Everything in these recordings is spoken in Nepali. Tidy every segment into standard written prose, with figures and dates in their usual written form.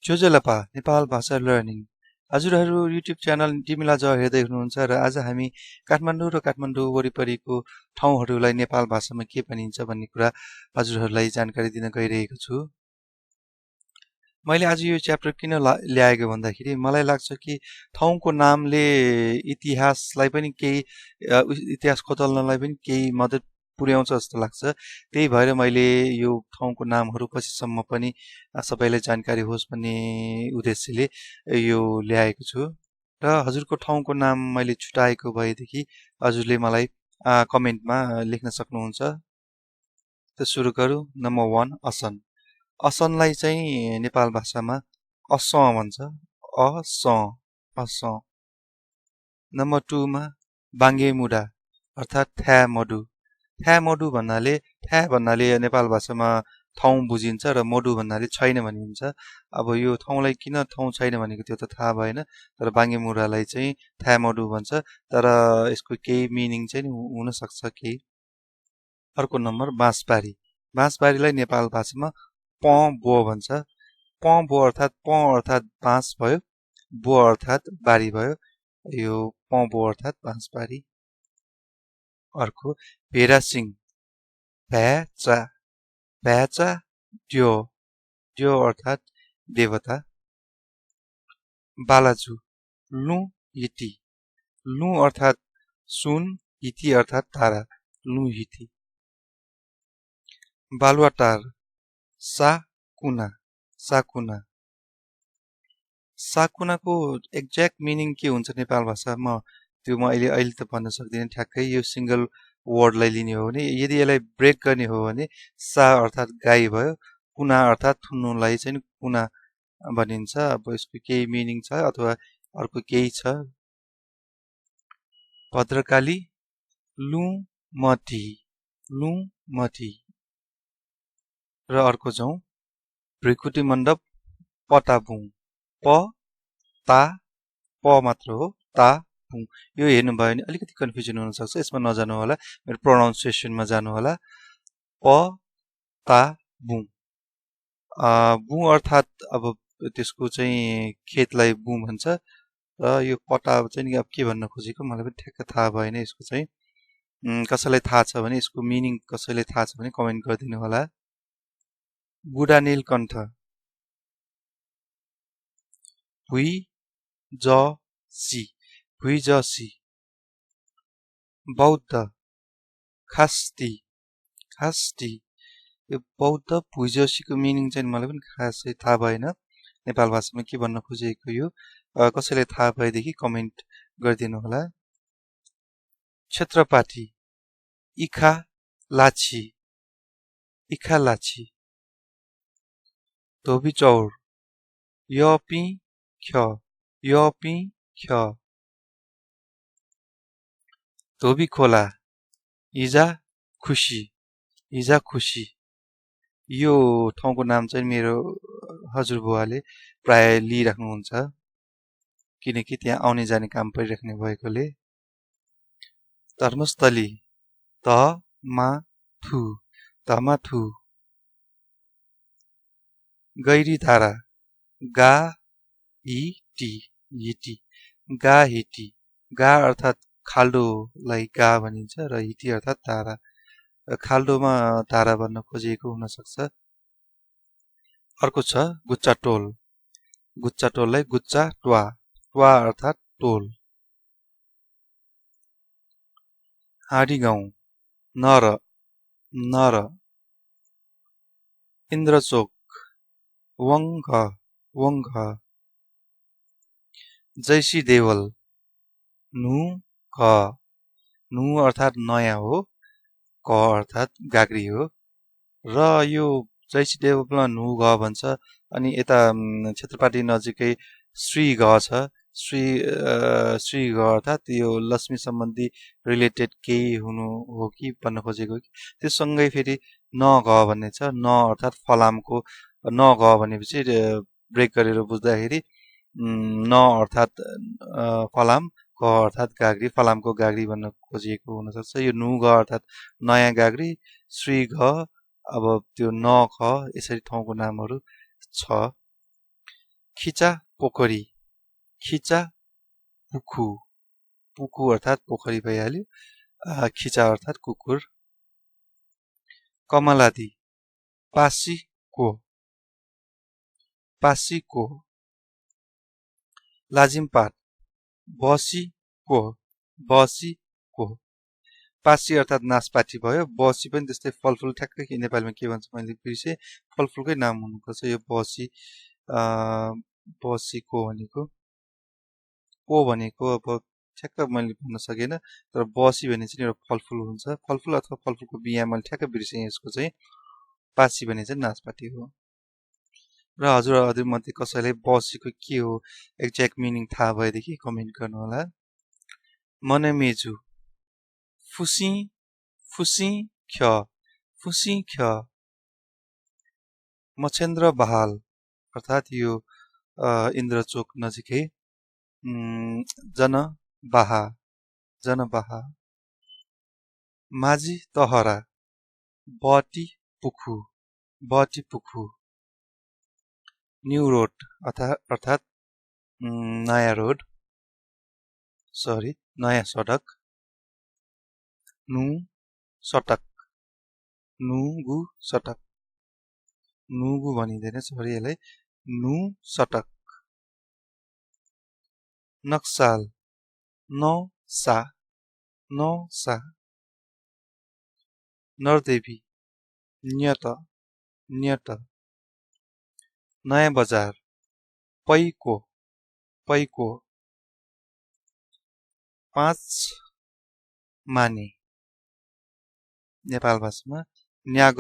जोजलपा नेपाल भाषा लर्निङ हजुरहरू युट्युब च्यानल टिमिला ज हेर्दै हुनुहुन्छ र आज हामी काठमाडौँ र काठमाडौँ वरिपरिको ठाउँहरूलाई नेपाल भाषामा के भनिन्छ भन्ने कुरा हजुरहरूलाई जानकारी दिन गइरहेको छु। मैले आज यो च्याप्टर किन ल्याएको भन्दाखेरि मलाई लाग्छ कि ठाउँको नामले इतिहासलाई पनि केही इतिहास खोतल्नलाई पनि केही मद्दत पुर्याउँछ जस्तो लाग्छ। त्यही भएर मैले यो ठाउँको नामहरू पछिसम्म पनि सबैलाई जानकारी होस् भन्ने उद्देश्यले यो ल्याएको छु र हजुरको ठाउँको नाम मैले छुटाएको भएदेखि हजुरले मलाई कमेन्टमा लेख्न सक्नुहुन्छ। त सुरु गरौँ। नम्बर 1 असन। असनलाई चाहिँ नेपाल भाषामा अस भन्छ। अस। नम्बर 2 मा बाङ्गेमुडा अर्थात् थ्यामडु। थ्यामडु भन्नाले नेपाल भाषामा ठाउँ बुझिन्छ र मडु भन्नाले छैन भनिन्छ। अब यो ठाउँलाई किन ठाउँ छैन भनेको त्यो त थाहा भएन, तर बाङ्गेमुडालाई चाहिँ थ्यामडु भन्छ, तर यसको केही मिनिङ चाहिँ हुन सक्छ केही। अर्को नम्बर बाँसबारी। बाँसबारीलाई नेपाल भाषामा प बो भन्छ। प बो अर्थात् बाँस भयो, बो अर्थात् बारी भयो। यो प बो अर्थात् बाँसबारी। अर्को भेरासिङ। भ्याचा ड्यो अर्थात् देवता। बालाजु लु हिटी। लु अर्थात् सुन, हिटी अर्थात् तारा, लु हिटी। बालुवाटार साकुना। साकुनाको एक्ज्याक्ट मिनिङ के हुन्छ नेपाल भाषामा त्यो म अहिले त भन्न सक्दिनँ ठ्याक्कै। यो सिंगल वर्डलाई लिने हो भने, यदि यसलाई ब्रेक गर्ने हो भने सा अर्थात् गाई भयो, कुना अर्थात् थुन्नुलाई चाहिँ कुना भनिन्छ। अब यसको केही मिनिङ छ अथवा अर्को केही छ। भद्रकाली लुमटी। र अर्को जाउँ भृकुटी मण्डप पताबुङ। प मात्र हो, ताबुङ। यो हेर्नुभयो भने अलिकति कन्फ्युजन हुन सक्छ, यसमा नजानु होला, मेरो प्रोनाउन्सिएसनमा जानु होला। पताबुङ। बुङ अर्थात् अब त्यसको चाहिँ खेतलाई बुङ भन्छ र यो पटा चाहिँ अब के भन्न खोजेको मलाई पनि ठ्याक्क थाहा भएन। यसको चाहिँ कसैलाई थाहा छ भने, यसको मिनिङ कसैलाई थाहा छ भने कमेन्ट गरिदिनु होला। बुढा नीलकण्ठ भुइजसी। बौद्ध खास्टी। यो बौद्ध भुइजसीको मिनिङ चाहिँ मलाई पनि खासै थाहा भएन, नेपाल भाषामा के भन्न खोजेको यो कसैलाई थाहा भएदेखि कमेन्ट गरिदिनु होला। क्षेत्रपाती इखा लाछी। धोबी चौर यपी ख। धोबी खोला हिजा खुसी। यो ठाउँको नाम चाहिँ मेरो हजुरबुवाले प्राय लिइराख्नुहुन्छ, किनकि त्यहाँ आउने जाने काम परिराख्ने भएकोले। धर्मस्थली धमाथु। गैरीधारा गाहिटी। गा अर्थात् खाल्डोलाई गा भनिन्छ र हिटी अर्थात् धारा। खाल्डोमा धारा भन्न खोजिएको हुन सक्छ। अर्को छ गुच्चा टोललाई गुच्चा ट्वा अर्थात् टोल। हाँडी गाउँ नर। इन्द्रचोक वङ्घ। जैसी देवल नु अर्थात् नयाँ हो, क अर्थात् गाग्री हो, र यो जैसी देवलमा नु घ भन्छ। अनि यता क्षेत्रपाटी नजिकै श्री घ छ। श्री घ अर्थात् यो लक्ष्मी सम्बन्धी रिलेटेड केही हुनु हो कि भन्न खोजेको कि। त्यससँगै फेरि न घ भन्ने छ। न अर्थात् फलामको न घ भनेपछि ब्रेक गरेर बुझ्दाखेरि न अर्थात् फलाम, क अर्थात् गाग्री, फलामको गाग्री भन्न खोजिएको हुन सक्छ। यो नु घ अर्थात् नयाँ गाग्री, श्री घ, अब त्यो न ख, यसरी ठाउँको नामहरू छ। खिचा पोखरी खिचा पुखु पुखु अर्थात् पोखरी भइहाल्यो खिचा अर्थात् कुकुर कमलादी पासीको लाजिमपाट बसीको पासी अर्थात् नासपाती भयो बसी पनि त्यस्तै फलफुल ठ्याक्कै नेपालीमा के भन्छ मैले बिर्से फलफुलकै नाम हुनुपर्छ यो बसीको भनेको अब ठ्याक्क मैले भन्न सकेन तर बसी भने चाहिँ एउटा फलफुल हुन्छ फलफुल अथवा फलफुलको बिहा मैले ठ्याक्क बिर्सेँ यसको चाहिँ पासी भने चाहिँ नासपाती हो र हजुर मध्ये कसैले बसीको के हो एक्ज्याक्ट मिनिङ थाहा भएदेखि कमेन्ट गर्नु होला मनमेजु फुसी ख्य मछेन्द्र बहाल अर्थात् यो इन्द्रचोक नजिकै जनबाहा माझी तहरा बटी पुखु न्यू रोड अर्थात् नयाँ सडक नुगु भनिँदैन सरी यसलाई नु सटक नक्साल नौसा नरदेवी न्यत नयाँ बजार पैको पाँच माने नेपाल भाषामा न्याग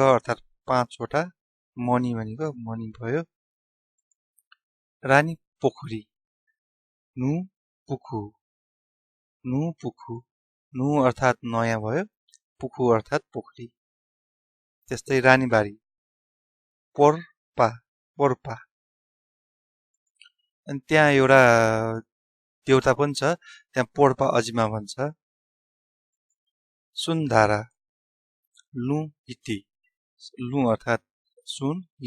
अर्थात् 5 वटा मनी भनेको मनी भयो रानी पोखरी नु पुखु नु अर्थात् नयाँ भयो पुखु अर्थात् पोखरी त्यस्तै रानीबारी पोर्पा अनि त्यहाँ एउटा देउता पनि छ त्यहाँ पोर्पा अजिमा भन्छ सुनधारा लु अर्थात्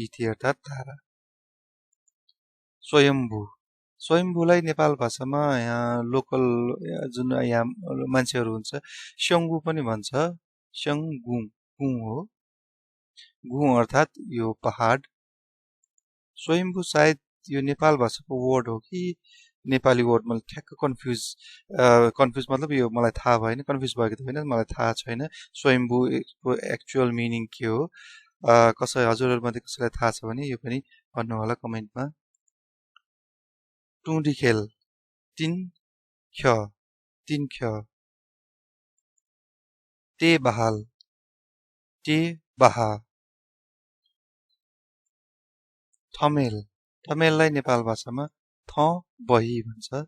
इति अर्थात् धारा स्वयम्भूलाई नेपाल भाषामा यहाँ लोकल जुन यहाँ मान्छेहरू हुन्छ स्यङ्गु पनि भन्छ स्यङ्गु हो गु अर्थात् यो पहाड स्वयम्भू सायद यो नेपाल भाषाको वर्ड हो कि नेपाली वर्ड मैले ठ्याक्क कन्फ्युज मतलब यो मलाई थाहा भएन कन्फ्युज भएको त होइन मलाई थाहा छैन स्वयम्भूको एक्चुअल मिनिङ के हो हजुरहरूमध्ये कसैलाई थाहा छ भने यो पनि भन्नु होला कमेन्टमा टुँडी खेल तीन ख टे बहा ठमेललाई नेपाल भाषामा थ बही भन्छ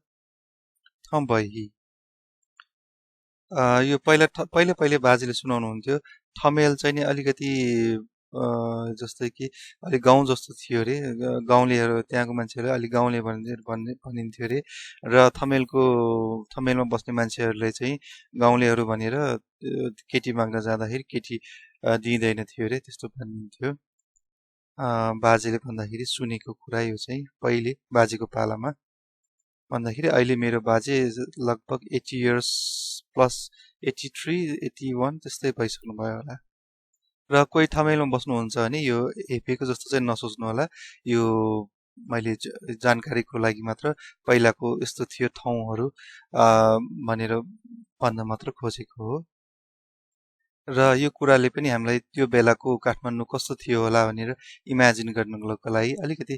यो पहिले बाजेले सुनाउनु हुन्थ्यो थमेल चाहिँ नि अलिकति जस्तै कि अलिक गाउँ जस्तो थियो अरे गाउँलेहरू त्यहाँको मान्छेहरू अलिक गाउँले भनिन्थ्यो अरे र थमेलमा बस्ने मान्छेहरूले चाहिँ गाउँलेहरू भनेर केटी माग्न जाँदाखेरि केटी दिँदैन थियो अरे त्यस्तो भनिन्थ्यो बाजेले भन्दाखेरि सुनेको कुरा यो चाहिँ पहिले बाजेको पालामा भन्दाखेरि अहिले मेरो बाजे लगभग 80 इयर्स प्लस 83 81 त्यस्तै भइसक्नु भयो होला र कोही थमेलमा बस्नुहुन्छ भने यो हेपेको जस्तो चाहिँ नसोच्नु होला यो मैले जानकारीको लागि मात्र पहिलाको यस्तो थियो ठाउँहरू भनेर भन्न मात्र खोजेको हो र यो कुराले पनि हामीलाई त्यो बेलाको काठमाडौँ कस्तो थियो होला भनेर इमेजिन गर्नको लागि अलिकति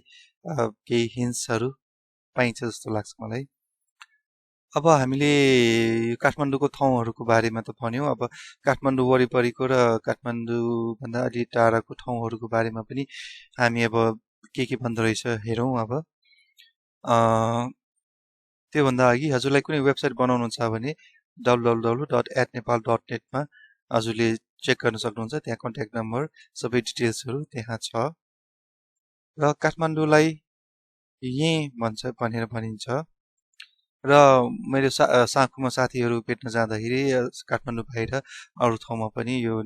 केही हिन्ट्सहरू पाइन्छ जस्तो लाग्छ मलाई अब हामीले काठमाडौँको ठाउँहरूको बारेमा त भन्यौं अब काठमाडौँ वरिपरिको र काठमाडौँ भन्दा अलि टाढाको ठाउँहरूको बारेमा पनि हामी अब के भन्दो रहेछ हेरौं अब त्यो भन्दा अघि हजुरलाई कुनै वेबसाइट बनाउनु छ भने www.atnepal.net मा हजुरले चेक गर्न सक्नुहुन्छ त्यहाँ कन्ट्याक्ट नम्बर सबै डिटेल्सहरू त्यहाँ छ र काठमाडौँलाई भनेर भनिन्छ र मैले साँखुमा साथीहरू भेट्न जाँदाखेरि काठमाडौँ बाहिर अरू ठाउँमा पनि यो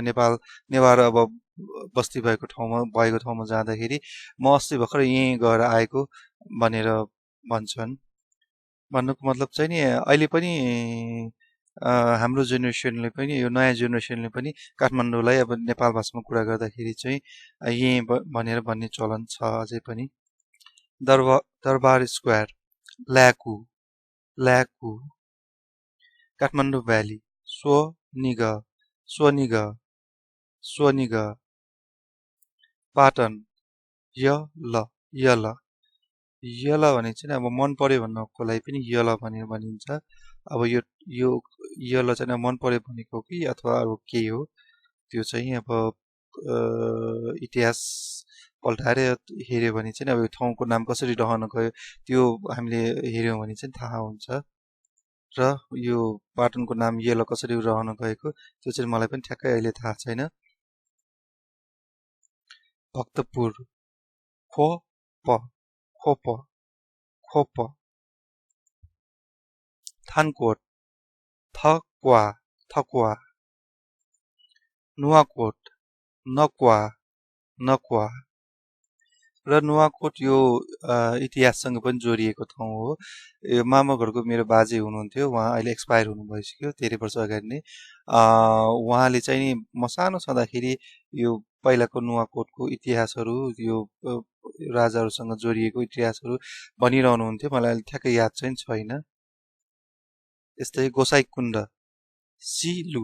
नेपाल नेवार अब बस्ती भएको ठाउँमा जाँदाखेरि म अस्ति भर्खर यहीँ गएर आएको भनेर भन्छन्। भन्नुको मतलब चाहिँ नि अहिले पनि हाम्रो जेनेरेसनले पनि यो नयाँ जेनेरेसनले पनि काठमाडौँलाई अब नेपाल भाषामा कुरा गर्दाखेरि चाहिँ यहीँ भनेर भन्ने चलन छ अझै पनि। दरबार स्क्वायर, ल्याकु ल्याकु, काठमाडौँ भ्याली, स्वनिग स्वनिग स्वनिग, पाटन, यल यल यल भने चाहिँ अब मन पर्यो भन्नको लागि पनि यल भनेर भनिन्छ। अब यो यल चाहिँ मन पर्यो भनेको कि अथवा अरू के हो त्यो चाहिँ अब इतिहास पल्टाएर हेऱ्यो भने चाहिँ अब यो ठाउँको नाम कसरी रहन गयो त्यो हामीले हेऱ्यौँ भने चाहिँ थाहा हुन्छ। र यो पाटनको नाम यल कसरी रहन गएको त्यो चाहिँ मलाई पनि ठ्याक्कै अहिले थाहा छैन। भक्तपुर, खोप, थानकोट, थक्वा, नुवाकोट, नक्वा। र नुवाकोट यो इतिहाससँग पनि जोडिएको ठाउँ हो। यो मामा घरको मेरो बाजे हुनुहुन्थ्यो, उहाँ अहिले एक्सपायर हुनु भइसक्यो धेरै वर्ष अगाडि नै। उहाँले चाहिँ नि म सानो छँदाखेरि यो पहिलाको नुवाकोटको इतिहासहरू यो राजाहरूसँग जोडिएको इतिहासहरू भनिरहनुहुन्थ्यो, मलाई अहिले ठ्याक्कै याद चाहिँ छैन। यस्तै गोसाइकुण्ड, सिलु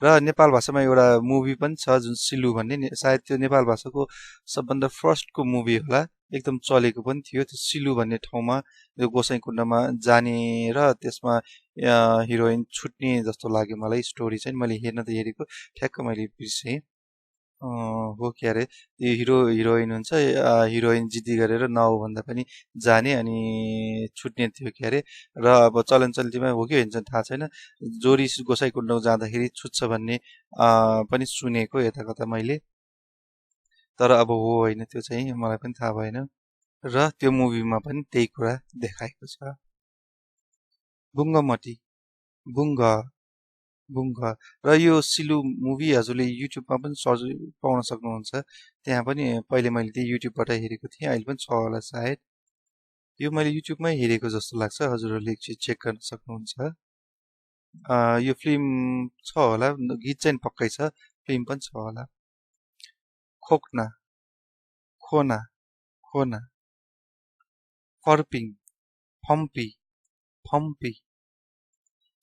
र नेपाल भाषामा एउटा मुभी पनि छ जुन सिलु भन्ने, सायद त्यो नेपाल भाषाको सबभन्दा फर्स्टको मुभी होला, एकदम चलेको पनि थियो। त्यो सिलु भन्ने ठाउँमा यो गोसाइकुण्डमा जाने र त्यसमा हिरोइन छुट्ने जस्तो लाग्यो मलाई स्टोरी चाहिँ। मैले हेर्न त हेरेको ठ्याक्क मैले बिर्सेँ। हो के अरे यो हिरोइन हुन्छ, हिरोइन जिद्दी गरेर नआऊ भन्दा पनि जाने अनि छुट्ने थियो के अरे। र अब चलन चल्तीमा हो कि हुन्छ थाहा छैन, जोडी गोसाइकुण्ड जाँदाखेरि छुट्छ भन्ने पनि सुनेको यता कता मैले, तर अब हो होइन त्यो चाहिँ मलाई पनि थाहा भएन। र त्यो मुभीमा पनि त्यही कुरा देखाएको छ। बुङ्गमती, बुङ्ग। र यो सिलु मुभी हजुरले युट्युबमा पनि सर्च पाउन सक्नुहुन्छ। त्यहाँ पनि पहिले मैले त्यही युट्युबबाट हेरेको थिएँ, अहिले पनि छ होला सायद। यो मैले युट्युबमै हेरेको जस्तो लाग्छ, हजुरहरूले एकचोटि चेक गर्न सक्नुहुन्छ। यो फिल्म छ होला, गीत चाहिँ पक्कै छ, फिल्म पनि छ होला। खोक्ना, खोना, फर्पिङ, फम्पी,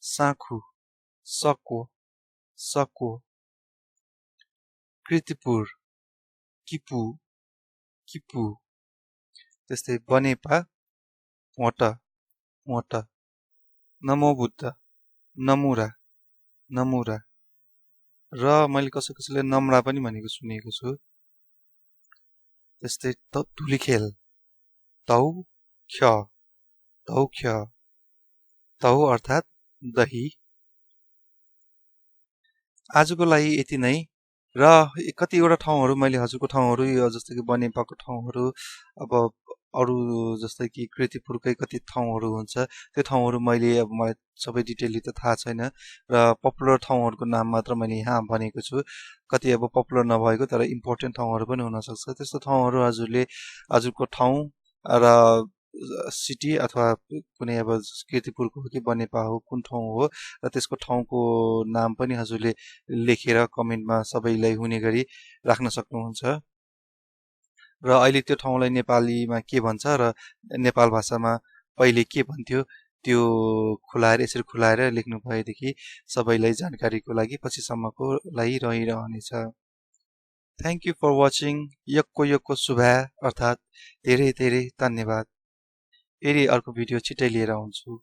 साखु, सकु, कृतिपुर, किपु, त्यस्तै बनेपा, मोट, नमो बुद्ध, नमुरा। र मैले कसैले नम्रा पनि भनेको सुनेको छु। त्यस्तै धुलीखेल, तौ अर्थात् दही। आजको लागि यति नै। र कतिवटा ठाउँहरू मैले हजुरको ठाउँहरू जस्तै कि बनेपाको ठाउँहरू, अब अरू जस्तै कि कृतिपुरकै कति ठाउँहरू हुन्छ, त्यो ठाउँहरू मैले अब मलाई सबै डिटेलली त थाहा छैन। र पपुलर ठाउँहरूको नाम मात्र मैले यहाँ भनेको छु, कति अब पपुलर नभएको तर इम्पोर्टेन्ट ठाउँहरू पनि हुनसक्छ। त्यस्तो ठाउँहरू हजुरको ठाउँ र सिटी अथवा कुनै अब कृतिपुरको हो कि बनेपा हो कुन ठाउँ हो र त्यसको ठाउँको नाम पनि हजुरले लेखेर कमेन्टमा सबैलाई हुने गरी राख्न सक्नुहुन्छ। र अहिले त्यो ठाउँलाई नेपालीमा के भन्छ र नेपाल भाषामा पहिले के भन्थ्यो त्यो यसरी खुलाएर लेख्नु भएदेखि सबैलाई जानकारीको लागि पछिसम्मको लागि रहिरहनेछ। Thank you for watching. यक्को शुभा अर्थात् धेरै धेरै धन्यवाद। फेरि अर्को भिडियो छिट्टै लिएर आउँछु।